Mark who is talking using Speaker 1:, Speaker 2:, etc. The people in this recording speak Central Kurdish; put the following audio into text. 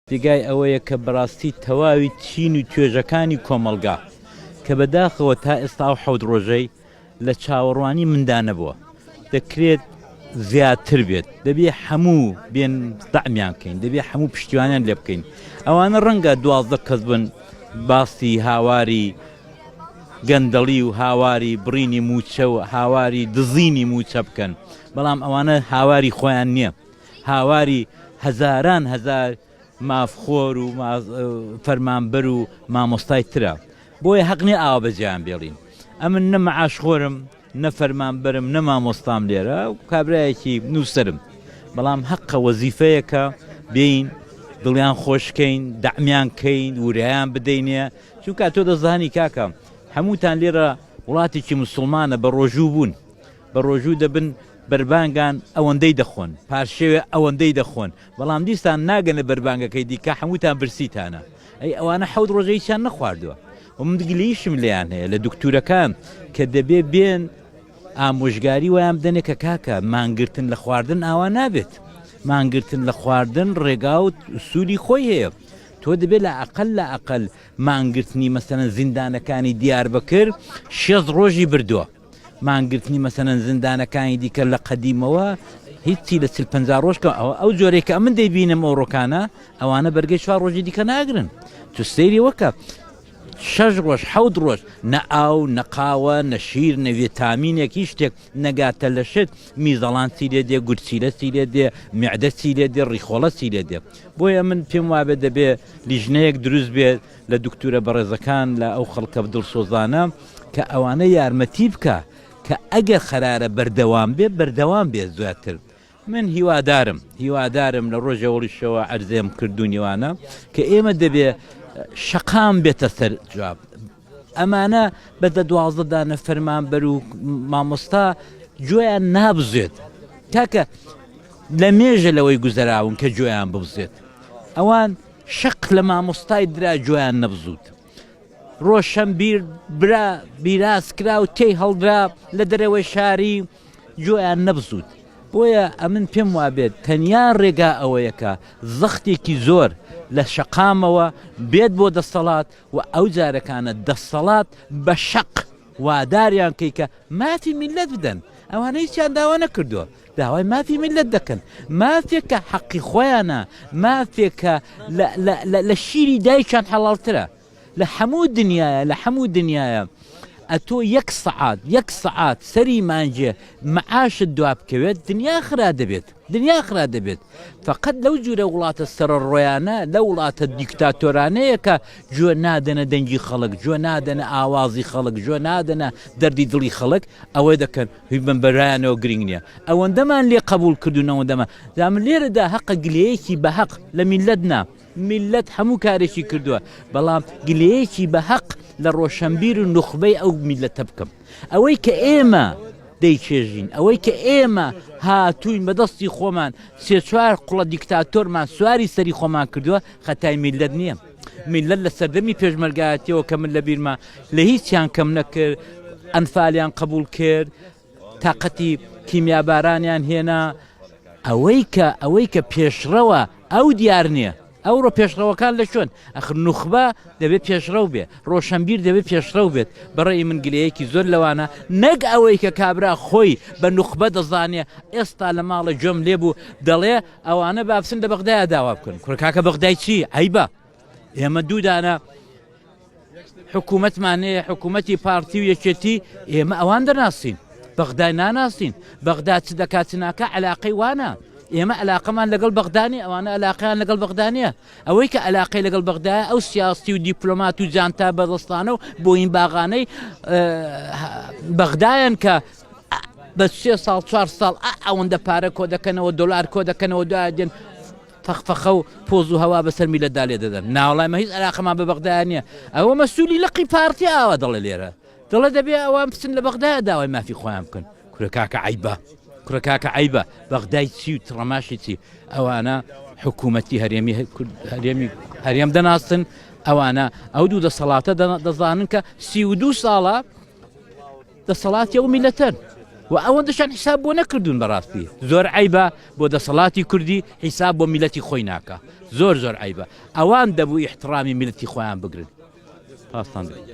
Speaker 1: جێگای ئەوەیە کە بەڕاستی تەواوی چین و توێژەکانی کۆمەڵگا کە بەداخەوە تا ئێستا ئەو حەوت ڕۆژەی لە چاوەڕوانی مندا نەبووە دەکرێت زیاتر بێت دەبێ هەموو بێن دەعمیان کەین دەبێ هەموو پشتیوانیان لێ بکەین ئەوانە ڕەنگە 12 کەس بن باسی هاواری گەندەڵی و هاواری بڕینی موچە و هاواری دزینی موچە بکەن بەڵام ئەوانە هاواری خۆیان نییە هاواری هەزاران هەزار مافخۆر و فەرمانبەر و مامۆستای ترە بۆیە هەق نیە ئاوا بەجێیان بێڵین ئەمن نە مەعاشخۆرم نە فەرمانبەرم نە مامۆستام لێرە کابرایەکی نووسرم بەڵام هەقە وەزیفەیەکە بین دڵیان خۆشکەین دەعمیان کەین وریان بدەینێ چونکە تۆ دەزانی کاکە هەمووتان لێرە وڵاتێکی مسلمانە بە ڕۆژوو بوون بە ڕۆژوو دەبن بەربانگان ئەوەندەی دەخۆن پارشێوێ ئەوەندەی دەخۆن بەڵام دیسان ناگەنە بەربانگەکەی دیکە هەمووتان برسیتانە ئەی ئەوانە حەوت ڕۆژە هیچیان نەخواردووە و من گلەییشم لێیان هەیە لە دکتورەکان کە دەبێ بێن ئامۆژگاری وایان بدەنێ کە کاکە مانگرتن لە خواردن ئاوا نابێت مانگرتن لە خواردن ڕێگا و سوولی خۆی هەیە تۆ دەبێت لە ئەقل لە ئەقل مانگرتنی مەسەلەن زیندانەکانی دیاربەکر شێست ڕۆژی بردووە مانگرتنی مەسەلەن زیندانەکانی دیکە لە قەدیمەوە هیچی لە چل پەنجا ڕۆژ کە ئەوە ئەو جۆرێک کە ئەمن دەیبینم ئەو ڕۆکانە ئەوانە بەرگەی چوار ڕۆژی دیکە ناگرن تو سەیری وەکە شەش ڕۆژ حەوت ڕۆژ نە ئاو نە قاوە نە شیر نە ڤێتامینێک هیچ شتێک نەگاتە لەشت میزەڵان چی لێ دێ گورچیلە چی لێ دێ معدە چی لێ دێ ڕیخۆڵە چی لێ دێ بۆیە من پێم وابێ دەبێ لیژنەیەک دروست بێت لە دکتورە بەڕێزەکان لە ئەو خەڵکە دڵسۆزانە کە ئەوانە یارمەتی بکە کە ئەگەر قەرارە بەردەوام بێ بەردەوام بێ زیاتر من هیوادارم هیوادارم لە ڕۆژێ وڵیشەوە عەرزێم کردوونیوانە کە ئێمە دەبێ شەقام بێتە سەر جواب ئەمانە بە دە 12 دانە فەرمانبەر و مامۆستا گوێیان نابزێت کاکە لە مێژە لەوەی گوزەراون کە گوێیان ببزێت ئەوان شەق لە مامۆستای درا گوێیان نەبزوت ڕۆشەنبیر برا بیراز کرا و تێی هەڵدرا لە دەرەوەی شاری گوێیان نەبزوت بۆیە ئەمن پێم وابێت تەنیا ڕێگا ئەوەیە کە زەختێکی زۆر لە شەقامەوە بێت بۆ دەسەڵات و ئەو جارەکانە دەسەڵات بە شەق واداریان کەی کە مافی میللەت بدەن ئەوانە هیچیان داوا نەکردووە داوای مافی میللەت دەکەن مافێک کە حەقی خۆیانە مافێک کە لە شیری دایکیان حەڵاڵترە لە هەموو دنیاە لە هەموو دنیاە ئەتۆ یەک سەعات یەک سەعات سەری مانگێ معاشت دوا بکەوێت دنیا خرا دەبێت دنیا خرا دەبێت فقط لەو جورە وڵاتە سەرەڕۆیانە لە وڵاتە دیکتاتۆرانەیە کە گوێ نادەنە دەنگی خەڵک گوێ نادەنە ئاوازی خەڵک گوێ نادەنە دەردی دڵی خەڵک ئەوەی دەکەن هی بن بەرایانەوە گرنگ نییە ئەوەندەمان لێ قبول کردو نەوەندەمان جا من لێرەدا هەقە گلەیەکی بە هەق لە میللەت نا میللەت هەموو کارێکی کردووە بەڵام گلەیەکی بە هەق لە ڕۆشەنبیر و نوخبەی ئەو میللەتە بکەم ئەوەی کە ئێمە دەیچێژین ئەوەی کە ئێمە هاتووین بە دەستی خۆمان سێ چوار قوڵە دیکتاتۆرمان سواری سەری خۆمان کردووە خەتای میللەت نییە میللەت لە سەردەمی پێشمەرگایەتیەوە کە من لە بیرمە لە هیچیان کەم نەکرد ئەنفالیان قبول کرد تاقەتی کیمیابارانیان هێنا ئەوەی کە ئەوەی کە پێشڕەوە ئەو دیار نییە ئەوڕۆ پێشڕەوەکان لە کوێن؟ ئەخر نوخبە دەبێت پێشڕەو بێ، ڕۆشەنبیر دەبێت پێشڕەو بێت، بەڕەئی من گلەیەکی زۆر لەوانە، نەک ئەوەی کە کابرا خۆی بە نوخبە دەزانێ، ئێستا لە ماڵێ گوێم لێ بوو دەڵێ ئەوانە با بچن لە بەغدایە داوا بکەن، کورە کاکە بەغدای چی؟ عەیبە ئێمە دوو دانە حکوومەتمان هەیە حکوومەتی پارتی و یەکێتی ئێمە ئەوان دەناسین بەغدای ناناسین بەغدا چ دەکات چ ناکا علاقەی وانە ئێمە علاقەمان لەگەڵ بەغدانی ئەوانە علاقەیان لەگەڵ بەغدانیە ئەوەی کە علاقەی لەگەڵ بەغدایە ئەو سیاسی و دیپلۆمات و جانتا بەدەستانە و بۆین باغانەی بەغدایان کە بە سێ ساڵ چوار ساڵ ئەوەندە پارە کۆ دەکەنەوە دۆلار کۆ دەکەنەوە دوای دێن فەخفەخە و پۆز و هەوا بەسەر میللەتدا لێ دەدەن. ناوەڵا ئێمە هیچ ئەلاقەمان بە بەغدایە نییە. ئەوە مەسوولی لقی پارتی ئاوا دەڵێ لێرە. دەڵێ دەبێ ئەوان بچن لە بەغدایە داوای مافی خۆیان بکەن. کورە کاکە عەیبە. کورە کاکە عەیبە. بەغدای چی و تڕەماشی چی؟ ئەوانە حکوومەتی هەرێمی هەرێمی هەرێم دەناسن. ئەوانە ئەو دوو دەسەڵاتە دەزانن کە 32 ساڵە دەسەڵاتی ئەو میلەتەن. و ئەوەندەشان حیساب بۆ نەکردوون بەڕاستی زۆر عەیبە بۆ دەسەڵاتی کوردی حیساب بۆ میلەتی خۆی ناکا زۆر زۆر عەیبە ئەوان دەبوو ئیحتڕامی میلەتی خۆیان بگرن. پاستان بێت.